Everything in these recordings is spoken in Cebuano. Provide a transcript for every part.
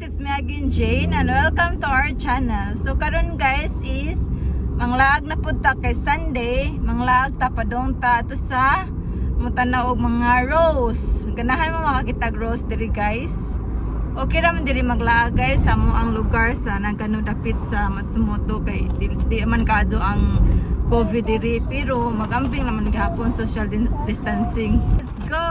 It's me again, Jane, and welcome to our channel. So karon guys is manglaag na pud ta kay Sunday, manglaag ta padong ta ato sa mutanaw og mga rose. Ganahan mo makakita og rose diri, guys. Okay ra man diri maglaag, guys, sa mo ang lugar sa Nagano, dapit sa Matsumoto, kay di man kaadyo ang COVID diri, pero magamping naman gihapon, social distancing. Let's go!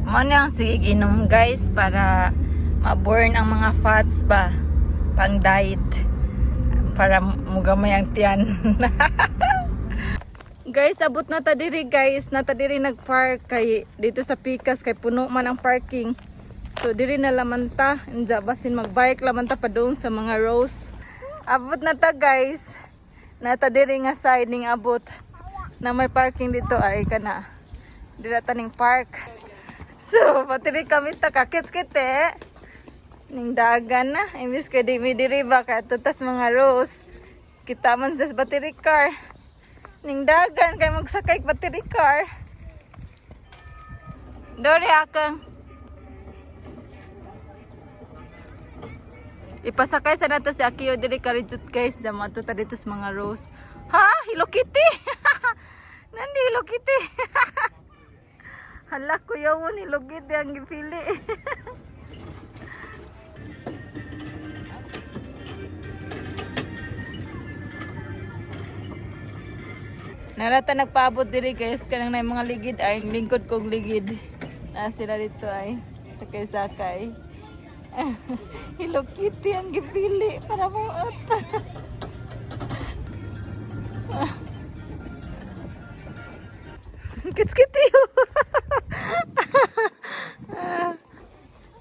Mo na ang sige inom, guys, para ma-burn ang mga fats ba, pang diet, para mugamay ang tiyan. Guys, abot na ta diri, guys, na ta diri nagpark kay dito sa Pikas kay puno man ang parking. So diri na laman ta, inja basin magbike laman ta padung sa mga rose. Abot na ta, guys. Nata diri nga side ning abot na may parking dito ay kana. Dira ta ning park. So, patiri kami ta kakits kite. Ning dagan na. Imbis kay di mi diri ba kay tutas mga rose. Kita man sa battery car. Ning dagan kay magsakay battery car. Dori akang. Ipasakay sa nato si Akio diri karidot, guys. Damo to ta dito sa mga rose. Ha? Hello Kitty. Nandi Hello Kitty. Hala, kuya mo ni Hello Kitty ang gipili. Narata nagpaabot diri, guys, kanang na mga ligid ay lingkod kong ligid. Na sila dito ay sakay-sakay. Hello Kitty ang gipili para maot. Kits kitty.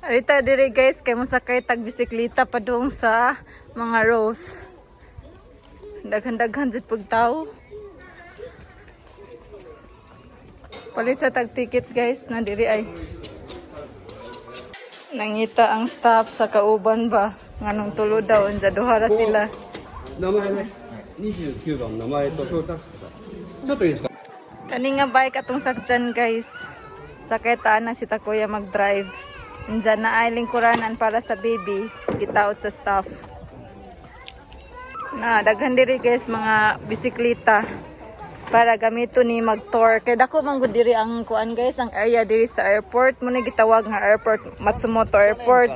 Arita diri, guys, kay mosakay tag bisikleta padung sa mga rose. Daghan-daghan jud pag tao. Palit sa tag ticket, guys, na diri ay. Nangita ang staff sa kauban ba nganong tulo daw, unsa duha ra sila. 名前ね、29番、名前とちょっといいですか？ Kani nga bike atong sakyan, guys. Sakay ta na si Takuya mag-drive. Unsa na ay lingkuranan para sa baby, gitaot sa staff. Na daghan diri, guys, mga bisikleta para gamito ni mag-tour. Kay dako man gud diri ang kuan, guys, ang area diri sa airport. Mo ni gitawag nga airport, Matsumoto Airport.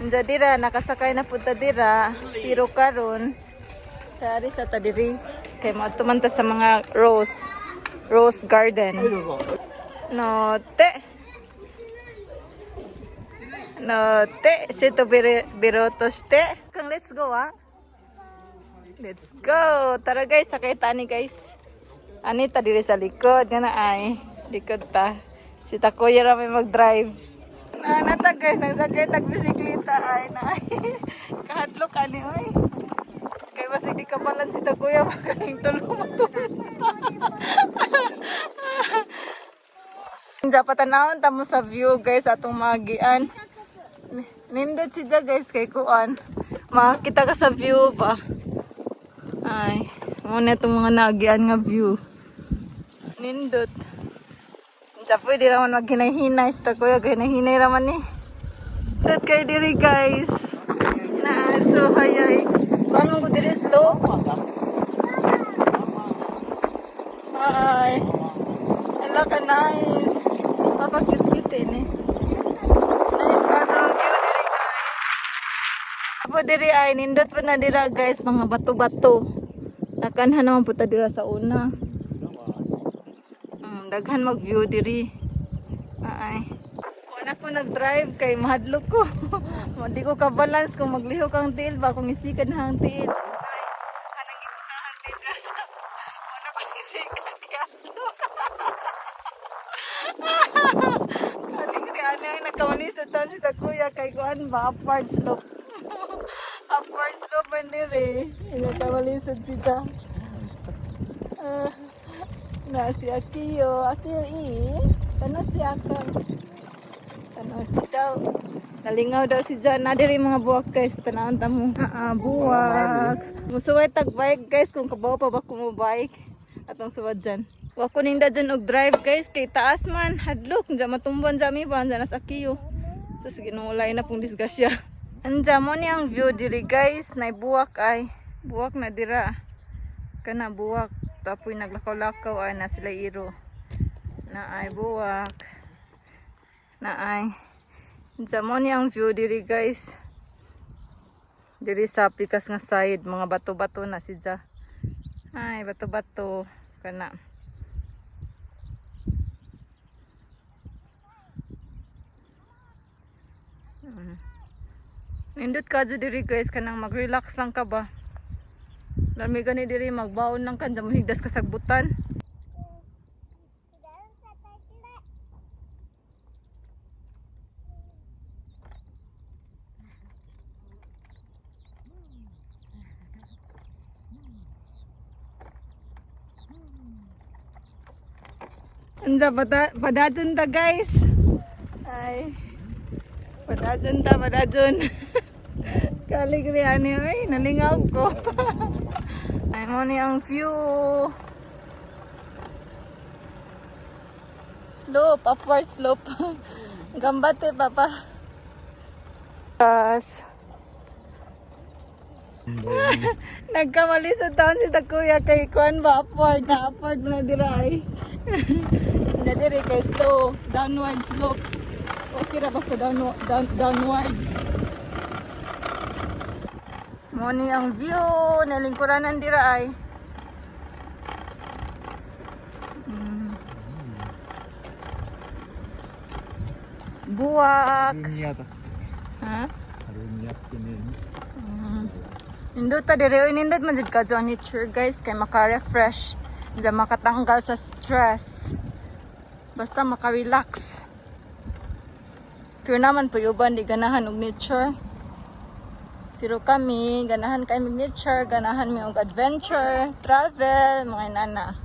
Unsa dira nakasakay na pud ta dira, pero karon tari sa ta diri kay moadto man ta sa mga rose rose garden. No te. No te sito biroto shite. Kang let's go ah. Let's go. Tara guys, sakay ta ni, guys. Ani ta diri sa likod nga na ay. Likod ta. Si Takuya ra may mag-drive. Na nata guys, nagsakay tag bisikleta ay na. Kahadlok ani oy. Kay basig di ka balance si Takuya magaling tulo mo to. Dapat tanawon ta mo sa view, guys, atong magian. Nindot siya, guys, kay kuan. Makakita ka sa view ba. Ay, muna itong mga nagian nga view. Nindot. Sa pwede raman maghinay-hinay. Sa kuya, hinay-hinay raman ni. Nindot kay diri, guys. Na, so hayay. Kuan mo ko diri slow. Ay. Hala ka nice. Papa kits kit ni. Nice ka sa view diri, guys. Apo diri ay nindot pa na dira, guys, mga bato-bato. Nakanhan naman po ta dira sa una. Daghan mag view diri. Ay. Wala ko nag-drive kay mahadlok ko. Di ko ka-balance kung maglihok ang tiil ba, kung isikan na ang tiil. Ay, kanang gibutang ang tiil. Wala ko isikan kay hadlok. Kaning ri ay nagkamali sa taon si Takuya kay kuan ba, upward slope. Upward slope man diri. Nagkamali sa sita. Ah, na si Akio. Akio i. Tano si Akang. Tano si daw. Nalingaw daw si John. Na diri mga buwak, guys. Patanawon ta mo. Ah, buwak. Musuway tag bike, guys, kung kabaw pa ba ko mo bike. Atong suwad dyan. Wa ko ninda dyan og drive, guys, kay taas man, hadlok dyan matumban dyan mi ba dyan nasa kiyo. So sige, nungulay na pong disgrasya. Anja mo ni ang view diri, guys, nay buwak ay buwak na dira. Kana buwak tapoy naglakaw-lakaw ay na sila iro. Na ay buwak. Na ay. Anja mo ni ang view diri, guys. Diri sa pikas nga side, mga bato-bato na sidya. Ay, bato-bato kana. Nindot ka dyan diri, guys, kanang mag-relax lang ka ba. Lami gani diri, magbaon lang ka dyan, mahigdas ka sagbutan. Anja padajon ta, guys. Ay. Padajon ta, padajon. Kaligri ani oy, nalingaw ko. Ay mo ni ang view. Slope, upward slope. Gambate, papa. Tas. Nagkamali sa taon si Takuya kay kuan ba upward na dira ay. Na diri kay slow, downward slope. Okay ra basta downward. Mo ni ang view nalingkuranan dira ay. Buwak. ルニアだ。 Ha? ハルニアってね。 Nindot ta dire oy, nindot man jud ka dyan nature, guys, kay maka-refresh, dyan makatanggal sa stress. Basta maka-relax. Pero naman po uban di ganahan og nature. Pero kami ganahan kay mig nature, ganahan mi og adventure, travel, mga inana.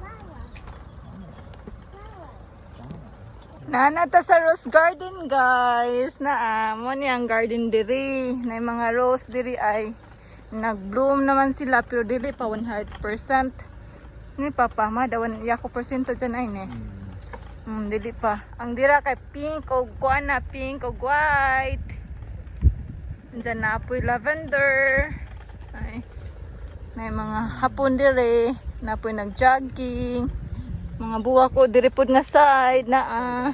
Nana ta sa rose garden, guys. Naa mo ni ang garden diri. Na mga rose diri ay nag-bloom naman sila pero dili pa 100%. Ni papa ma dawan yako porsyento dyan ay ne. Dili pa. Ang dira kay pink o kuan na pink o white. Diyan na apoy lavender. Ay. May mga hapon dire, na po'y nag-jogging. Mga buwak ko dire pod nga side na ah.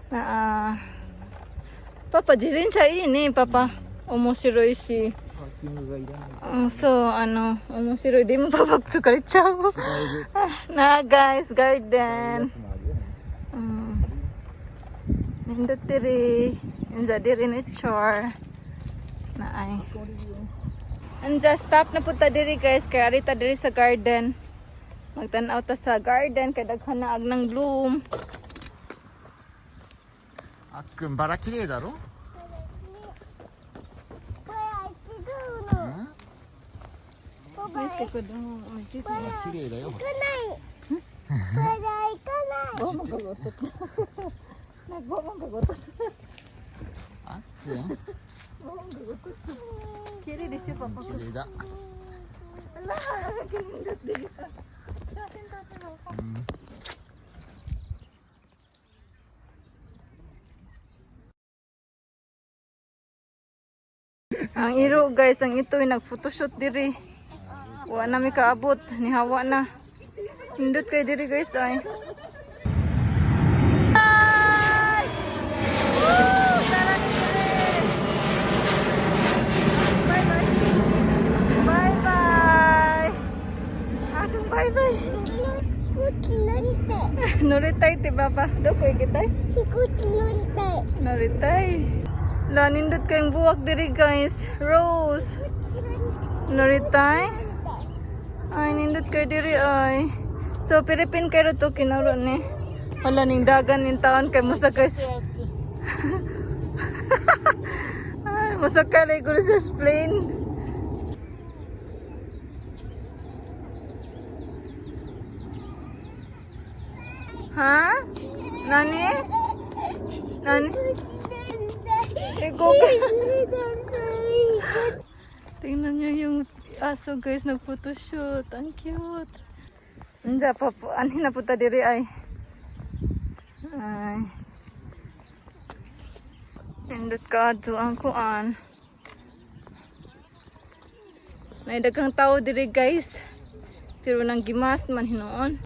Na ah. Papa, di rin siya ini, papa. Omosiroi shi. パーキングがいらない。 So, ano, omosiroi di mo papagsukaritsaw. Na guys, garden. もあるよね。 Nindot diri. Inza diri nature. Na ay. Anja, stop na punta diri, guys, kay ari ta diri sa garden. Magtan-aw ta sa garden kay daghan na ag ng bloom. あっくんバラ綺麗だろ。これは違うの。パパ Ay, 行 kay ko dong. Ay, dito. バラ綺麗だよ。かない。これは行かない。 Wa man kagutot. Nagwa man kagutot. あっくん Wa man kagutot. Kiri di siya, papa. 綺麗だ。 Ala, kinindot diri. Tatin, tatin, papa. うん。 Ang iro, guys, ang ito ay nag-photoshoot diri. Wa na mi kaabot, nihawa na. Nindot kay diri, guys, ay. Ay! Woo! Tara ni diri. Bye bye. Bye bye. Akong bye bye. 飛行機乗りたい。 Noritay ti papa. Doko kitay. 飛行機乗りたい。 Noritay. La nindot kayong buwak diri, guys. Rose. Noritay. Ay, nindot kay diri ay. So, Pilipin kayo to kinaro ni. Wala ning dagan ning taon kay musakay. Ay, musakay lay ko sa plane. Ha? Nani? Nani? Ikaw ka. Tingnan niyo yung aso, guys, nag-photoshoot. Ang cute. Unsa pa po, anhi na punta diri ay. Ay. Nindot ka adto ang kuan. Nay daghang tao diri, guys. Pero nang gimas man hinuon.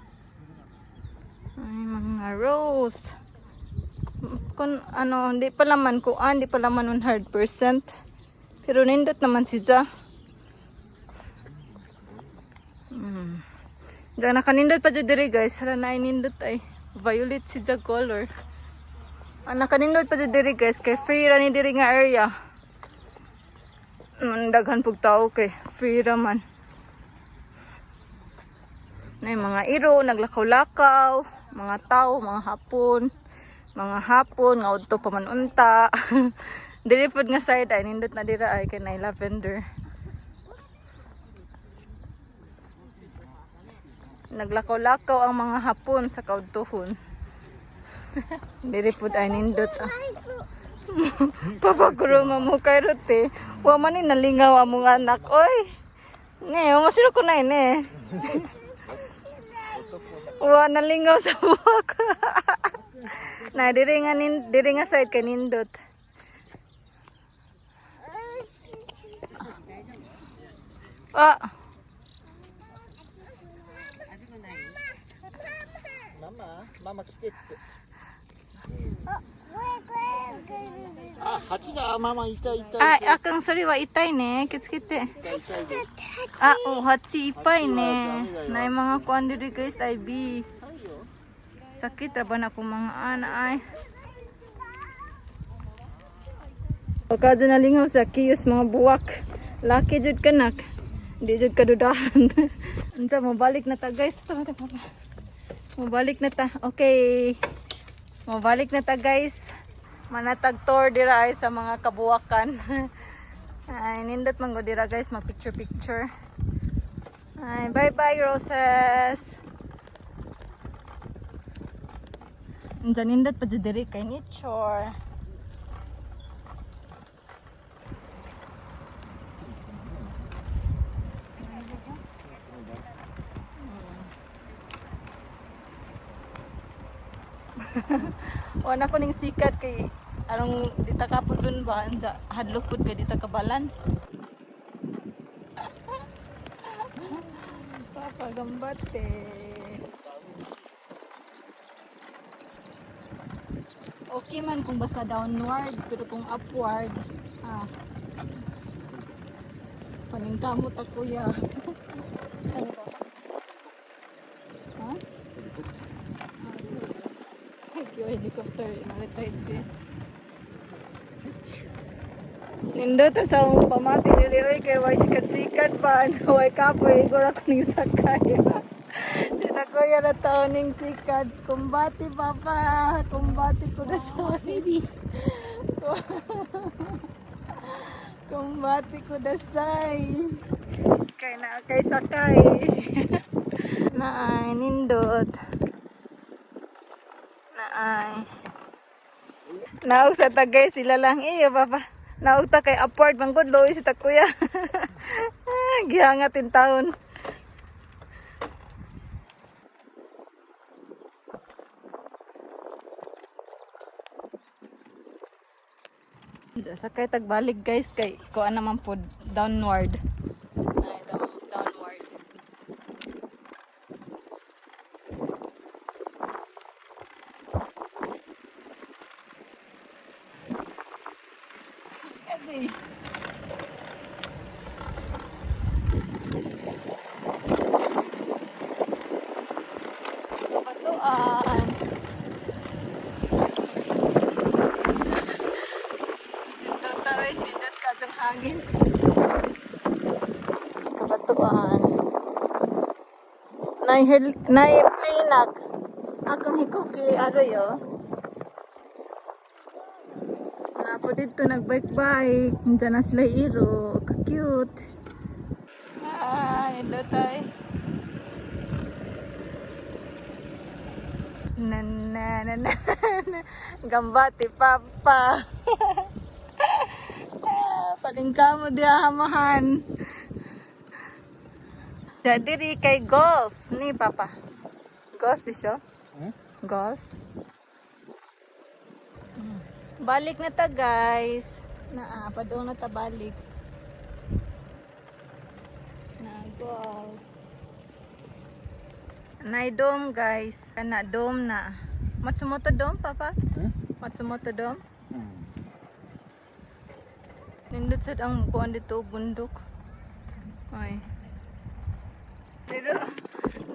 Ay, mga rose. Kung ano, hindi pa laman kuan, hindi pa laman 100%. Pero nindot naman si Ja. Diyan nakanindot pa dyan diri, guys. Hala na nindot ay. Violet si Ja color. Ang nakanindot pa dyan diri, guys. Kay free ra ni diri nga area. Daghan pug tao kay free ra man. Na yung mga iro, naglakaw-lakaw, mga tao, mga hapon, mga hapon, nga udto pa man unta. Diri pud nga side ay nindot na dira ay kay nay lavender. Naglakaw-lakaw ang mga hapon sa kaudtuhon. Diri pud ay nindot. Ah. Papaguro mo kay rote. Wa man ni nalingaw among anak oy. Ne, masiro ko na ini. Wa nalingaw sa buhok. Na diri nga nin diri nga side kay nindot. Ah, ママママ来てって。あ、これこれこれ。あ、蜂だ。ママ痛い痛い。 Ay, akang sorry wa itay ne. Kitskite. 痛い痛いです。 Ah, oh, hachi ipay ne. Na yung mga kuan diri, guys, ay B. 痛いよ。 Sakit ra ba na akong mga ana ay. Pagka dyan nalingaw sa kiyos mga buwak. Laki jud kanak. Di jud kadudahan. Unsa, mobalik na ta, guys. Tama ta, papa. Mobalik na ta. Okay. Mobalik na ta, guys. Manatag tour dira ay sa mga kabuwakan. Ay, nindot man go dira, guys, mag picture picture. Ay, bye bye, roses. Unsa nindot pa jud diri kay nature. Wala ko ning sikat kay arong dita ka puzon ba unsa hadlok pud kay dita ka balance. Papa gambate. Okay man kung basta downward, pero kung upward, ah. Paningkamot ako ya. Ano ba? Ha? Thank you, helicopter. Maritide din. Nindot sa akong pamati dili oy kay way sikat-sikat pa so way kapoy igor ako ning sakay. Dita ko ya na taon ning sikat. Kumbati papa, kumbati ko na sa baby. Kumbati ko dasay. Kay na kay sakay. Naay nindot. Naay. Naog sa tagay sila lang iyo papa. Naog ta kay upward man gud loy si ta kuya. Gihangat in taon. Sakay tagbalik, guys, kay kuan naman po downward. Ay, downward. Agoy. Kabatuan. Nindot ay, nindot ka sa hangin. Kabatuan. Nay nay plinak. Akong hikuki aroy oh. Napo dito nagbike-bike. Diyan na sila iro. Ka-cute. Ah, nindot ay. Na na na na. Na. Gambati papa. Ah, palingka mo diya hamahan. Diri kay golf ni papa. Golf でしょ? ん。 Golf? Balik na ta, guys. Naa, padung na ta balik. Na golf. Nay dome, guys. Kana dome na. Matsumoto Dome, Papa? ん。 Matsumoto Dome? うん。 Nindot sad ang kuan dito bundok. Ay. Pero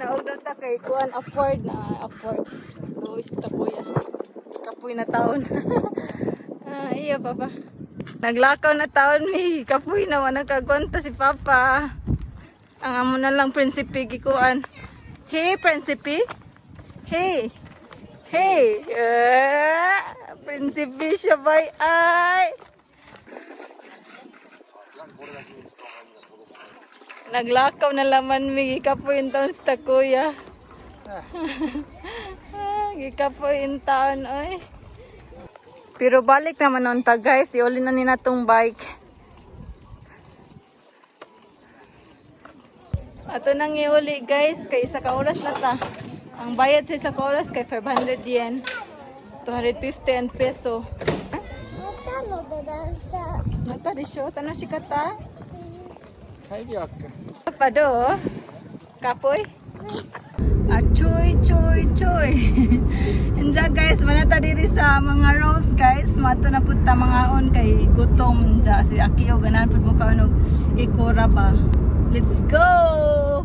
naugda ta kay kuan afford na afford. Luis ta, kuya. Kapoy na taon. Ah, iya, Papa. Naglakaw na taon mi, kapoy na wala kagwanta si Papa. Ang amo na lang prinsipe gikuan. Hey, prinsipe. Hey. Hey. Ah, prinsipe siya bay ay. Naglakaw na laman mi, gikapoy in taon sa kuya. Ah, gikapoy in taon oy. Pero balik naman nun ta, guys, iuli na ni natong bike. Ato nang iuli, guys, kay isa ka oras na ta. Ang bayad sa isa ka oras kay 500 yen. 250 and peso. またので電車。 Mata di siya, tanong si kata. 帰るよ。 Pa do? Kapoy? Ah, chuy, chuy, chuy. Inja, guys, manata diri sa mga rose, guys. Mato na pud ta mga on kay gutom inja si Akio ganahan pud mo kaon og ikura ba. Let's go.